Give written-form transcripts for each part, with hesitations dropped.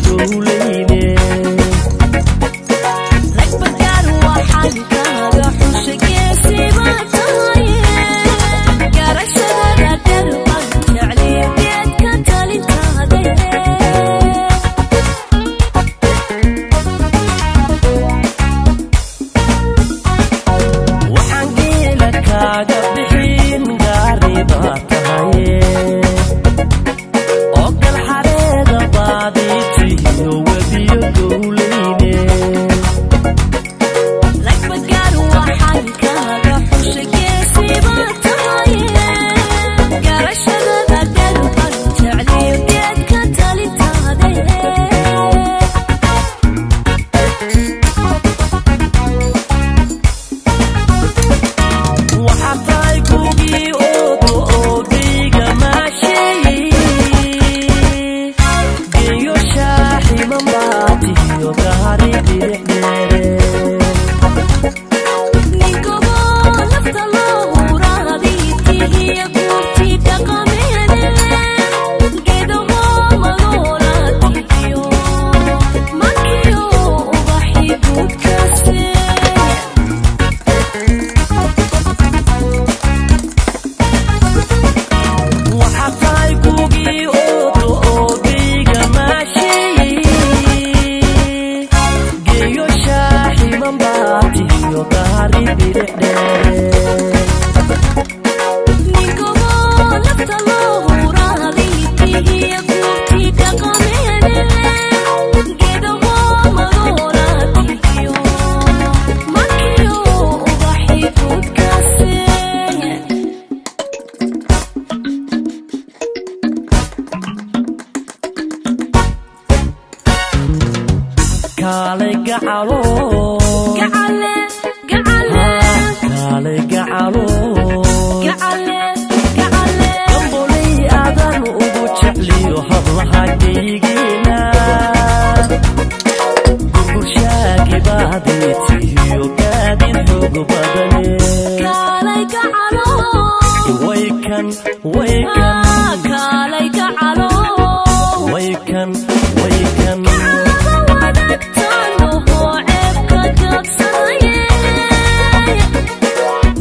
Gowleyne Ragbagaar waxaan kaaga xushay geesiba tahaye garashadada dherban jecliyo geedka talintaade. Waxaan geela kaaga bixin gaari baa tahaye oo galxareeda baaditiyo webiyo gowleyne. Ragbagaar waxaan kaaga xushay geesiba tahaye garashadada dherban jecliyo geedka talintaade. Waxaa tahay gugii oodo oogayga maasheeyey geeyo shaaximan baatiyo gaari bidixdheere. Ninkobo lafta loo huraadiitihiyo guurtii dhaqameede geedaho magoolaatihiyo makiyo ubaxi guudkaase. Waxaa tahay gugii oodo oogayga maasheeyey geeyo shaaximan baatiyo gaari bidixdheere. Ninkobo lafta loo huraadiitihiyo guurtii dhaqameede geedaho magoolaatihiyo makiyo ubaxi guudkaase. Kaalay gacalo. Gacale, gacale. Kaalay gacalo. Gacale, gacale. Gamboley adan ugu jecliyo hablaha geygeena gurgurshaagi baaditiyo gaadin xoog badane. Kaalay gacalo. Waykan waykan. Kaalay gacalo. Waykan waykan. Gacalada wadaagtaan ohoo ceebka gabsanaye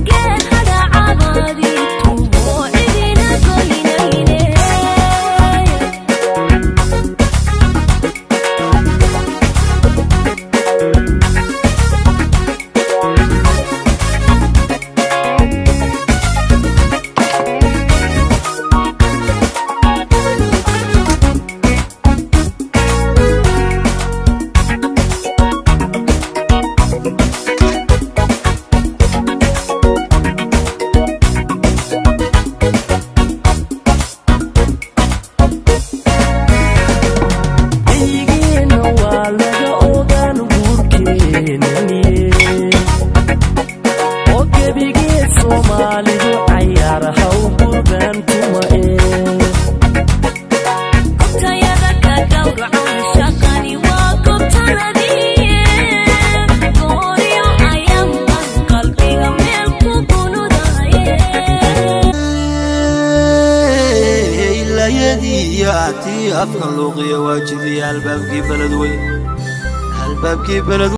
geed hadhacabaadii tumoo cidina goynayne. Geygeena waa laga ogaan guurkeenaniye oo gebigeed Soomaalidu cayaar haw gurbaan tumae. Gobtayada ka gowraca shaqani waa gobtanadiye gooryo ayaan qalbiga meel ku gunudaye. Ilayadii ati afka luuqiya waajibiya albaabkii beledweyn albaabkii beled.